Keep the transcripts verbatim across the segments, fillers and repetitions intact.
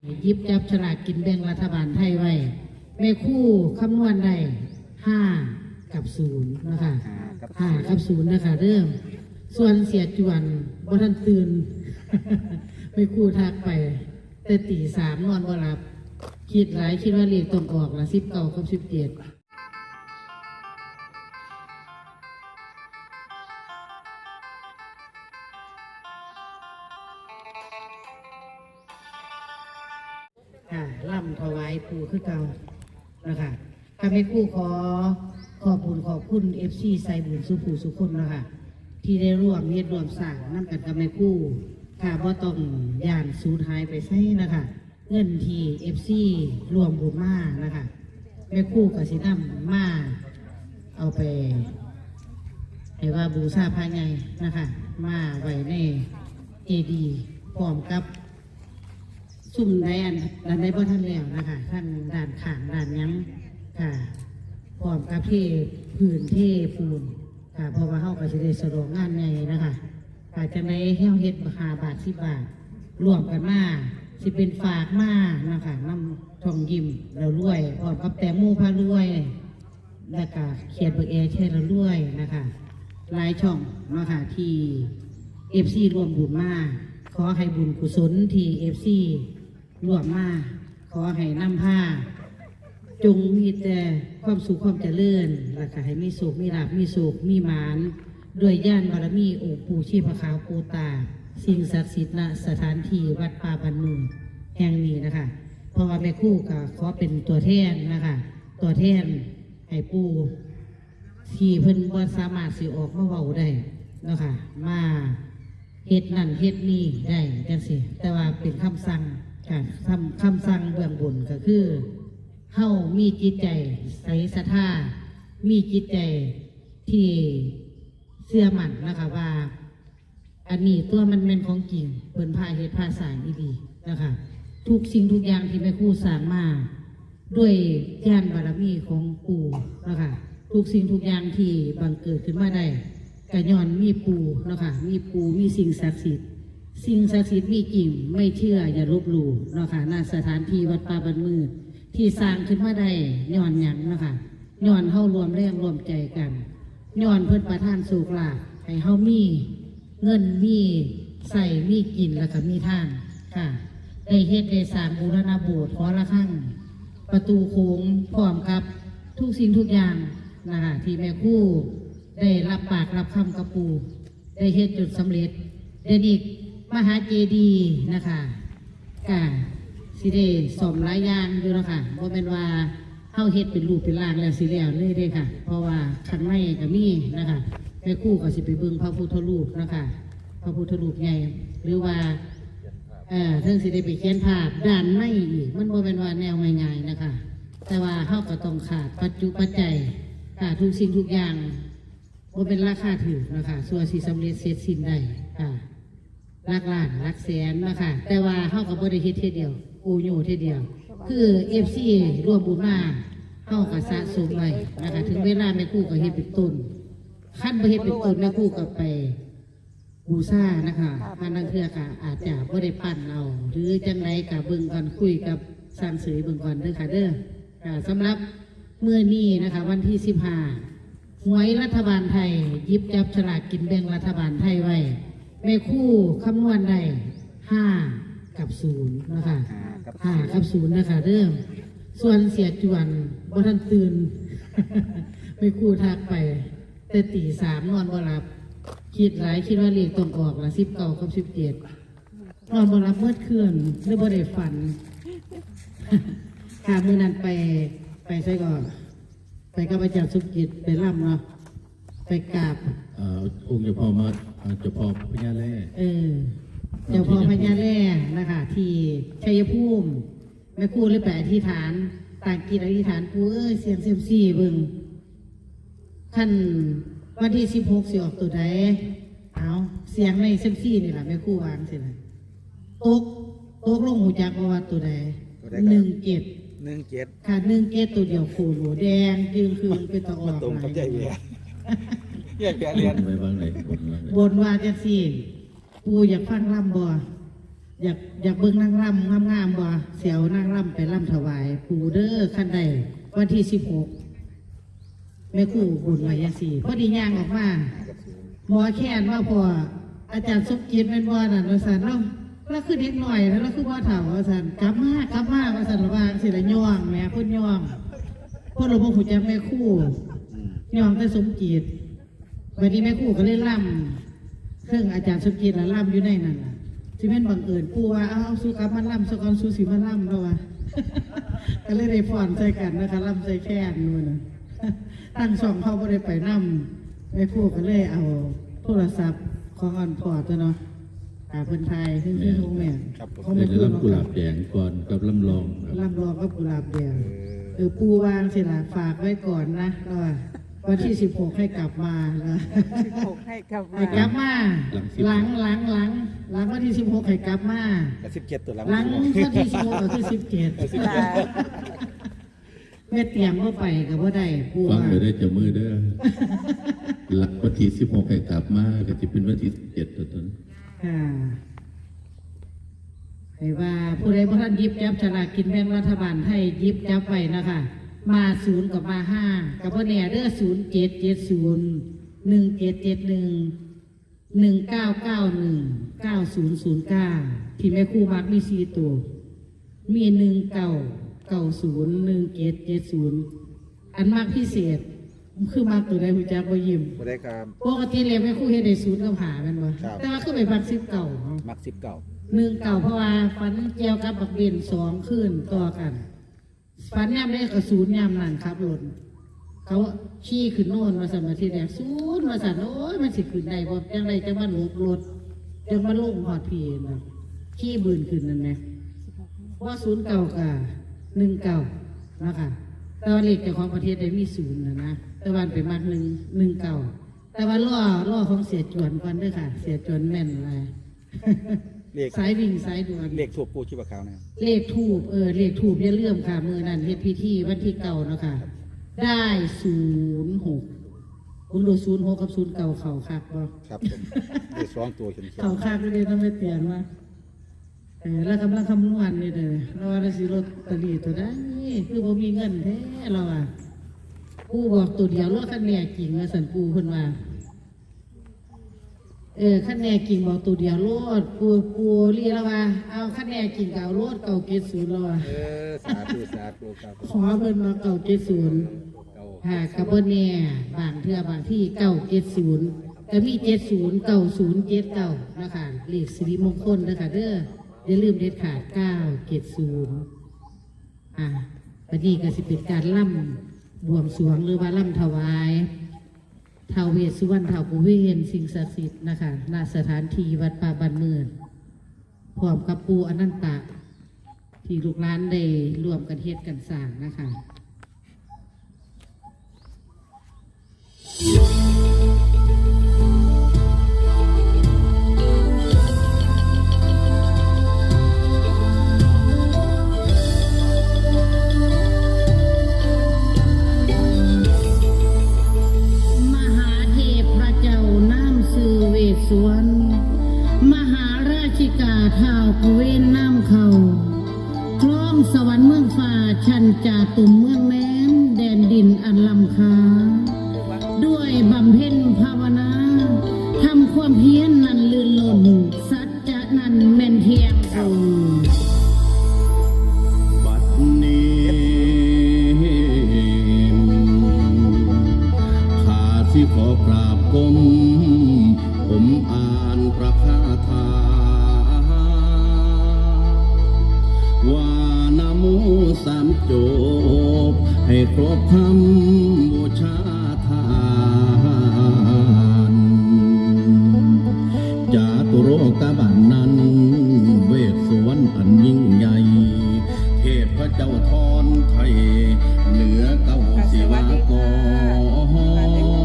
หยิบจับสลากกินแบ่งรัฐบาลไทยไว้ แม่ครูคำนวณได้ห้ากับศูนย์นะคะ ห้ากับศูนย์นะคะเด้อ ส่วนเสียจวนบ่ทันตื่น แม่ครูทักไป แต่ตีสามนอนบ่หลับ คิดหลาย คิดว่าเลขต้องออกละ สิบเก้ากับสิบเจ็ด ค่ะ ล่ำถวายปู่คือเก่านะคะ ค่ะ แม่ครูขอขอบบุญขอบคุณ เอฟซี สายบุญสู่ผู้สู่คนนะคะ ที่ได้ร่วมเฮ็ดร่วมสร้างนำกันกับแม่ครู ค่ะ บ่ต้องย้านสูญหายไปไสนะคะ เงินที่ เอฟซี ร่วมบุญมานะคะ แม่ครูก็สินำมาเอาไป ให้ว่าบูชาพระใหญ่นะคะ มาไว้ในเจดีย์พร้อมกับ ซุ่มใดอัน อันใดบ่ทันแล้วนะคะ ทั้งด้านข้างด้านหยังค่ะ พร้อมกับเทพื้นเทปูนค่ะ เพราะว่าเฮาก็สิได้ฉลองงานใหญ่นะคะ ค่ะ จังใดเฮาเฮ็ดห้าบาท สิบบาท ร่วมกันมา สิเป็นฝากมานะคะ นำทองยิ้มแล้วรวย พร้อมกับแตงโมพารวย แล้วก็เขียนเบิกแอร์แค่ละรวยนะคะ หลายช่องเนาะค่ะ ที่ เอฟซี ร่วมบุญมา ขอให้บุญกุศลที่ เอฟซี ร่วมมา ขอให้นำพา จงมีแต่ความสุขความเจริญ แล้วก็ให้มีโชค มีลาภ มีโชค มีหมาน ด้วยญาณบารมีองค์ปู่ชีพขาวปู่ตา สิ่งศักดิ์สิทธิ์ณสถานที่วัดป่าบ้านเมืองแห่งนี้นะคะ เพราะว่าแม่ครูก็ขอเป็นตัวแทนนะคะ ตัวแทนให้ปู่ ที่เพิ่นบ่สามารถสิออกมาเว้าได้เนาะค่ะ มาเฮ็ดนั่นเฮ็ดนี่ได้จังซี้ แต่ว่าเป็นคำสั่งค่ะ คำ คำสั่งเบื้องบนก็คือ เฮามีจิตใจใสศรัทธา มีจิตใจที่เชื่อมั่นนะคะว่า อันนี้ตัวมันแม่นของจริง เพิ่นพาเฮ็ดพาสร้างอีหลีนะคะ ทุกสิ่งทุกอย่างที่แม่ครูสร้างมา ด้วยญาณบารมีของปู่นะคะ ทุกสิ่งทุกอย่างที่บังเกิดขึ้นมาได้ ก็ย้อนมีปู่เนาะค่ะ มีปู่ มีสิ่งศักดิ์สิทธิ์ สิ่งศักดิ์สิทธิ์มีจริง ไม่เชื่ออย่าลบหลู่เนาะค่ะ ณ สถานที่วัดป่าบ้านเมือง ที่สร้างขึ้นมาได้ย้อนหยังเนาะค่ะ ย้อนเฮาร่วมแรงร่วมใจกัน ย้อนเพิ่นประทานโชคลาภให้เฮามีเงินมีใช้มีกินแล้วก็มีทางค่ะ ได้เฮ็ดได้สร้างบูรณะโบสถ์ หอระฆัง ประตูโขง พร้อมกับทุกสิ่งทุกอย่างนะคะ ที่แม่ครูได้รับปากรับคำกับปู่ ได้เฮ็ดจนสำเร็จ เดี๋ยวนี้มหาเจดีย์นะคะ ก็สิได้ซ่อมหลายอย่างอยู่เนาะค่ะ บ่แม่นว่าเฮาเฮ็ดเป็นรูปเป็นร่างแล้วสิแล้วเลยเด้ค่ะ เพราะว่าข้างในก็มีนะคะ แม่ครูก็สิไปเบิ่งพระพุทธรูปนะคะ พระพุทธรูปใหญ่ หรือว่า เอ่อ เทิงสิได้ไปเขียนภาพด้านในอีก มันบ่แม่นว่าแนวง่ายๆนะคะ แต่ว่าเฮาก็ต้องขาดปัจจุปัจจัย ค่ะ ทุกสิ่งทุกอย่าง บ่เป็นราคาถูกนะคะ ส่วนสิสำเร็จเสร็จสิ้นได้ค่ะ หลักล้านหลักแสนนะคะ แต่ว่าเฮาก็บ่ได้เฮ็ดเทื่อเดียว โอโยเทื่อเดียว คือ เอฟซี ร่วมบุญมา เฮาก็สะสมไว้นะคะ ถึงเวลาแม่ครูก็เฮ็ดเป็นต้น คันบ่เฮ็ดเป็นต้นแม่ครูก็ไปบูชานะคะ อันนั้นเทื่อก็อาจจะบ่ได้ปั้นเอา หรือจังใดก็เบิ่งก่อน คุยกับช่างเสยเบิ่งก่อนเด้อค่ะเด้อ ค่ะ สำหรับมื้อนี้นะคะ วันที่สิบห้า หวยรัฐบาลไทย หยิบจับสลากกินแบ่งรัฐบาลไทยไว้ แม่ครูคำนวณได้ห้ากับศูนย์นะคะ ห้ากับศูนย์ ห้ากับศูนย์นะคะเด้อ ส่วนเสียจวนบ่ทันตื่น แม่ครูทักไป แต่ตีสามนอนบ่หลับ คิดหลาย คิดว่าเลขต้องออกละ สิบเก้ากับสิบเจ็ด นอนบ่หลับเมิดคืน หรือบ่ได้ฝัน ค่ะ มื้อนั้นไป ไปไสก่อน ไปกับอาจารย์สุกิต ไปร่ำเนาะ ไปกราบ เอ่อ องค์เจ้าพ่อมา เอ่อ เจ้าพ่อพญาแร่ เออ เจ้าพ่อพญาแร่นะคะ ที่ชัยภูมิ แม่ครูเลยไปอธิษฐาน ตั้งจิตอธิษฐาน ปู่เอ้ย เสี่ยงเซียมซีเบิ่ง คันวันที่สิบหกสิออกตัวใด เอาเสี่ยงในเซียมซีนี่ล่ะ แม่ครูวาจั่งซี้นะ ตก ตกลงฮู้จักบ่ว่าตัวใด ตัวใดครับ หนึ่งเจ็ด หนึ่งเจ็ด ค่ะ หนึ่งเจ็ด ตัวเดียวโคโล แดงจึ่งคือเป็นตะออก มาตรงกับ หลาย ยายเบียร์ ยายเบียร์เรียน บนไว้บ้างไหน บนว่าไหน บนว่าจั่งซี้ ปู่อยากฟังลำบ่ อยากอยากเบิ่งนางรำงามๆบ่ สิเอานางรำไปรำถวายปู่เด้อ คันได้วันที่สิบหก แม่ครูบุญไว้จั่งซี้ พอดีย่างออกมา หมอแคนมาพ้อ อาจารย์สมจิตแม่นบ่นั่น ว่าซั่น ลาว ลาวคือเด็กน้อยนะ ลาวคือบ่เฒ่า ว่าซั่น กลับมา กลับมา ว่าซั่น ระหว่างสิละย่องแหม เพิ่นย่อง เพิ่นละบ่ฮู้จักแม่ครู อืม ย่องแต่สมจิต บัดนี้แม่ครูก็เลยรำ เทิงอาจารย์สมจิตละรำอยู่ในนั่นล่ะ สิแม่นบังเอิญปู่ว่า เอา เอา สูกลับมารำซะก่อน สูสิมารำ ลาวว่า ก็เลยได้ฟ้อนใส่กันนะคะ รำใส่แคนมื้อนั้น ทางช่องเฮาบ่ได้ไปนำ แม่ครูก็เลยเอาโทรศัพท์ของอ่อนพ่อตัวเนาะ อ่า เพิ่นถ่าย คือ คือของแม่ ครับผม ของแม่ครู เดี๋ยวลำกุหลาบแดงก่อนกับลำลองครับ ลำลองกับกุหลาบแดง เออ เออ ปู่วางสิล่ะ ฝากไว้ก่อนนะ ลาวว่า วันที่สิบหกให้กลับมานะ สิบหกให้กลับมา ให้กลับมา หลังสิบ หลัง หลัง หลัง หลังวันที่สิบหกให้กลับมา กับสิบเจ็ดตัวหลัง หลังวันที่สิบหกก็คือสิบเจ็ด สิบเจ็ด แม่เตียงบ่ไปก็บ่ได้ ปู่ ฟัง ว่า ไปได้เจ้ามือเด้อ หลังวันที่สิบหกให้กลับมา ก็สิเป็นวันที่สิบเจ็ดตัวนั้น ค่ะ ให้ว่าผู้ใดบ่ทันหยิบจับฉลากกินแบ่งรัฐบาลไทย หยิบจับไว้นะคะ มาศูนย์กับมาห้า ก็บ่แน่เด้อ ศูนย์เจ็ดเจ็ดศูนย์ หนึ่งเจ็ดเจ็ดหนึ่ง หนึ่งเก้าเก้าหนึ่ง เก้าศูนย์ศูนย์เก้า ที่แม่ครูมักมีสี่ตัว มี หนึ่งเก้าเก้าศูนย์ หนึ่งเจ็ดเจ็ดศูนย์ อันมักพิเศษ คือมักตัวใด ฮู้จักบ่ ยิ้ม บ่ได้ครับ ปกติแล้วแม่ครูเฮ็ดได้ศูนย์กับห้าแม่นบ่ ครับ แต่ว่าคือไปมักสิบเก้าเนาะ มักสิบเก้า หนึ่งเก้า เพราะว่าฝันเกี่ยวกับบักเบนสองคืนต่อกัน ฝันยามใดก็ศูนย์ยามนั้น ขับรถ เขาขี่ขึ้นโน่นว่าซั่น ว่าทีแรกศูนย์ว่าซั่น โอ้ย มันสิขึ้นได้บ่ จั่งใดจั่งมาหลบรถ จั่งมาลงฮอดพี้นะ ขี่บืนขึ้นนั่นแหละ ว่าศูนย์เก้ากับหนึ่งเก้านะคะ แต่ว่าเลขเจ้าของประเทศได้มีศูนย์นะนะ แต่ว่าไปมักหนึ่ง หนึ่งเก้า แต่ว่ารอ รอของเสียจวนก่อนเด้อค่ะ เสียจวนแม่นหลาย เลข สายวิ่งสายด่วน เลขธูปปู่ชีพขาวนะครับ เลขธูป เออ เลขธูปอย่าลืมค่ะ มื้อนั้นเฮ็ดพิธีวันที่เก้าเนาะค่ะ ได้ศูนย์หก คุณดูศูนย์หกกับศูนย์เก้าเข้าคักบ่ ครับผม ได้สองตัวเขียนๆ เข้าคักเลยเนาะแม่เตียงว่า เออ แล้วกำลังคำนวณอยู่เด้อ เราว่าเราสิลอตเตอรี่ตัวใด คือบ่มีเงินแท้เราอ่ะ ปู่บอกตัวเดียวโลด คันแน่จริงว่าซั่น ปู่เพิ่นว่า เออ คันแน่จริงบอกตัวเดียวโลด ปู่ ปู่ลีแล้วว่า เอาคันแน่จริงก็เอาโลด เก้าเจ็ดศูนย์ แล้วว่า เออ สาธุ สาธุครับ ขอเพิ่นมา เก้าเจ็ดศูนย์ เก้า ค่ะ ก็บ่แน่ บางเทื่อบางที่ เก้าเจ็ดศูนย์ ก็มี เจ็ดศูนย์ เก้าศูนย์ เจ็ดเก้า นะคะ เลขสิริมงคลเด้อค่ะเด้อ อย่าลืมเด็ดขาด เก้าเจ็ดศูนย์ อ่า บัดนี้ก็สิเป็นการรำบวงสรวง หรือว่ารำถวายท้าวเวสสุวรรณ ท้าวปู่เวส สิ่งศักดิ์สิทธิ์นะคะ ณ สถานที่วัดป่าบ้านเมือง พร้อมกับปู่อนันตะ ที่ลูกหลานได้ร่วมกันเฮ็ดกันสร้างนะคะ มหาเทพพระเจ้าน้ำซื่อเวสสวรรณ มหาราชิกาท้าวกุเวนน้ำเขา ครองสวรรค์เมืองฟ้า ชั้นจาตุมเมืองแมน แดนดินอันล้ำค่า ด้วยบำเพ็ญภาวนา ทำความเพียรนั้นลื่นล้น สัจจะนั้นแม่นเที่ยง บัดนี้ ข้าสิขอกราบก้ม ผมอ่านพระคาถา ว่านะโมสามจบ ให้ครบคำบูชาทาน จาตุโลกบาลนั้น เวสสุวรรณอันยิ่งใหญ่ เทพเจ้าทอนไทย เหนือเก้า ค่ะ ศิวากร สวัสดีค่ะ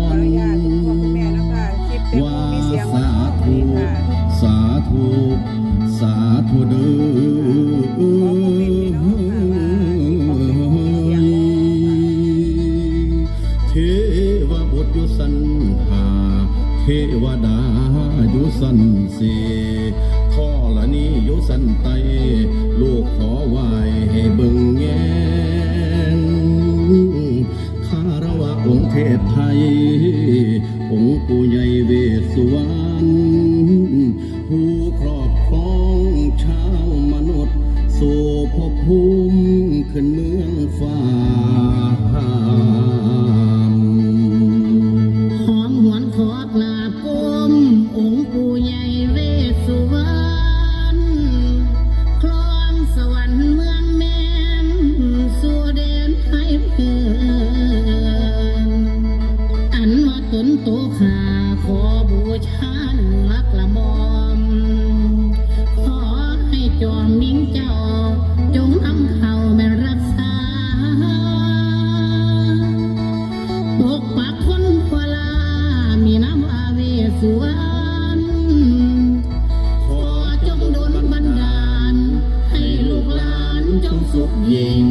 ขออนุญาตคุณพ่อคุณแม่นะคะ คลิปเต็มบ่มีเสียง ว่าสาธุ สวัสดีค่ะ สาธุ สาธุเด้อ เทวบุตรอยู่ชั้นห้า เทวดาอยู่ชั้นสี่ ธรณีอยู่ชั้น ภพภูมิขึ้นเมืองฟ้า หอมหวนขอกราบก้มองค์ปู่ใหญ่เวสสุวรรณ ครองสวรรค์เมืองแมน สู่แดนไทยเพื่อน อันว่าตนโตข้าขอบูชาเหนือกระหม่อม ขอให้จอมมิงเจ้า จงนำเข้าแม่นรักษา ปกปักคนทั่วลา มีนามว่าเวสสุวรรณ ขอจงดลบันดาล ให้ลูกหลานจงสุขยิ่ง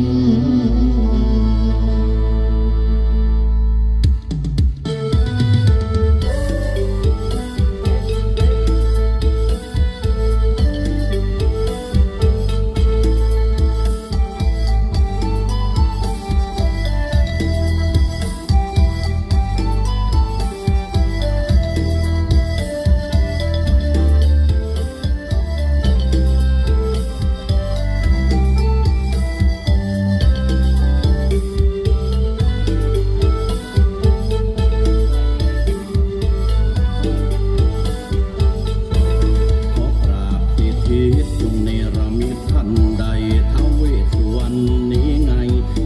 ขอกราบที่ทิศจงเนรมิตทันใด ท้าวเวสสุวรรณนี้ไง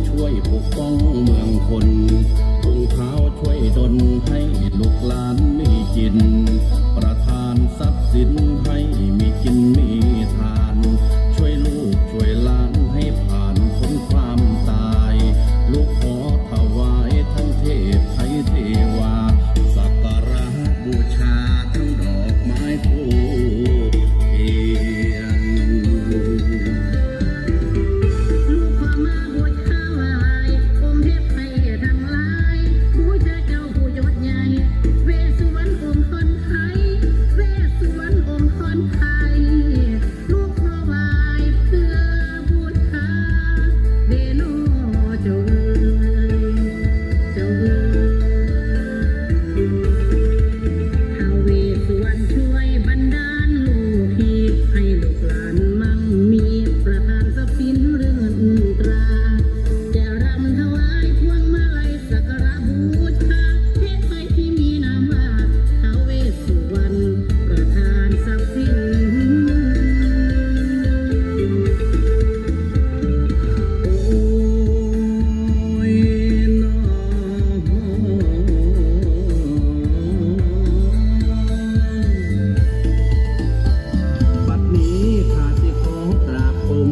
ช่วยปกป้องเมืองคน องค์ท้าวช่วยดลให้ลูกหลานมีกิน ประทานทรัพย์สินให้มีกินมีทาน ช่วยลูกช่วยหลานให้ผ่านพ้นความตาย ลูกขอถวายทั้งเทพไทยเทวา สักการะบูชาทั้งดอกไม้ธูปเทียน ลูกขอมาบูชาไหว้องค์เทพไทยทั้งหลาย บูชาเจ้าผู้ยศใหญ่ เวสสุวรรณองค์พรไทย เวสสุวรรณองค์พรไทย ลูกขอไหว้เพื่อบูชาเดโนเจ้าเอ๋ย เจ้าเอ๋ย ท้าวเวสสุวรรณช่วยบันดาลลูกทิพย์ให้ลูกหลานมั่งมี ประทานทรัพย์สินเรือนตรา จะรำถวายพวงมาลัยสักการะบูชา เทพไทยที่มีนามว่าท้าวเวสสุวรรณ ประทานทรัพย์สิน โอ้ยน้อ บัดนี้ข้าสิขอกราบก้ม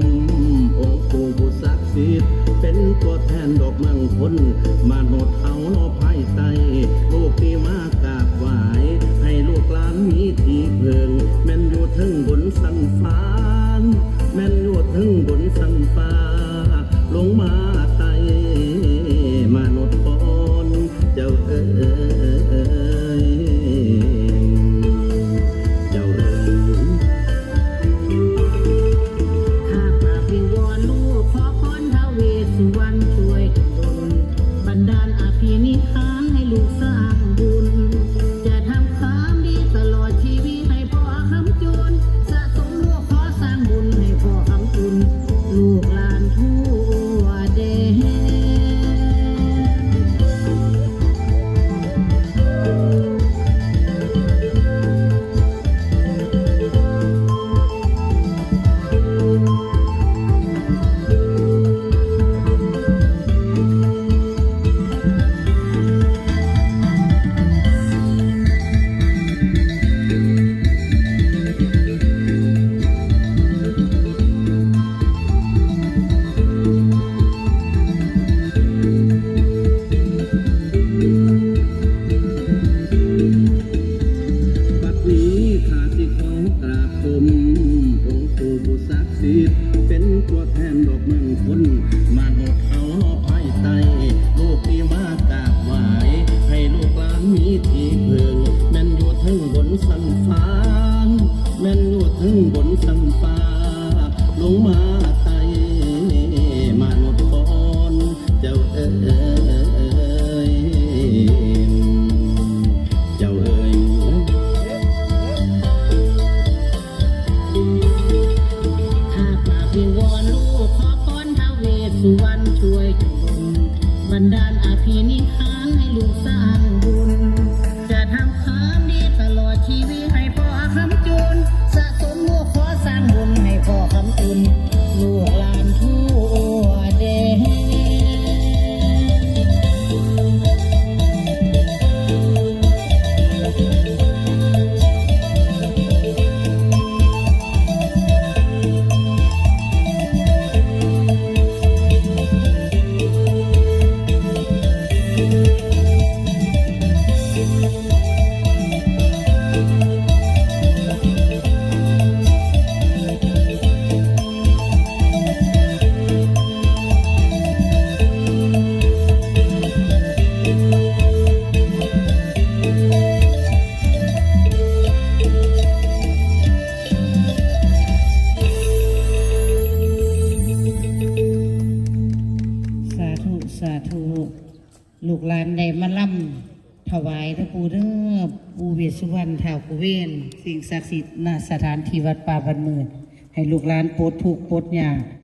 องค์ปู่ผู้ศักดิ์สิทธิ์ เป็นตัวแทนดอกมงคล มนุษย์เฮาเนาะภายใต้ ลูกที่มากราบไหว้ ให้ลูกหลานมีที่เพิ่ง แม่นอยู่เทิงบนสันฟ้า แม่นอยู่เทิงบนสันฟ้า ลงมาไต่มนุษย์ปอนเจ้าเอ๋ย เจ้าเอ๋ย ข้าฝากวิงวอนลูกขอพรท้าวเวสสุวรรณช่วยดลบันดาลอภินิหารให้ลูกสร้างบุญ จะทำความดีตลอดชีวิตให้พ่อคำจุน สะสมลูกขอสร้างบุญให้พ่อคำจุน ลูกหลาน สุวรรณช่วยจุลบันดาลอภินิหารให้ลูกสร้างบุญ จะทำความดีตลอดชีวิตให้พ่อคำจุน สะสมลูกขอสร้างบุญให้พ่อคำจุน ลูกหลานทั่วแดน สาธุ สาธุ ลูกหลานได้มาลำถวายเด้อปู่เด้อ ปู่เวสสุวรรณ ท้าวกุเวน สิ่งศักดิ์สิทธิ์ ณ สถานที่วัดป่าบ้านเมือง ให้ลูกหลานปลดทุกข์ปลดยาก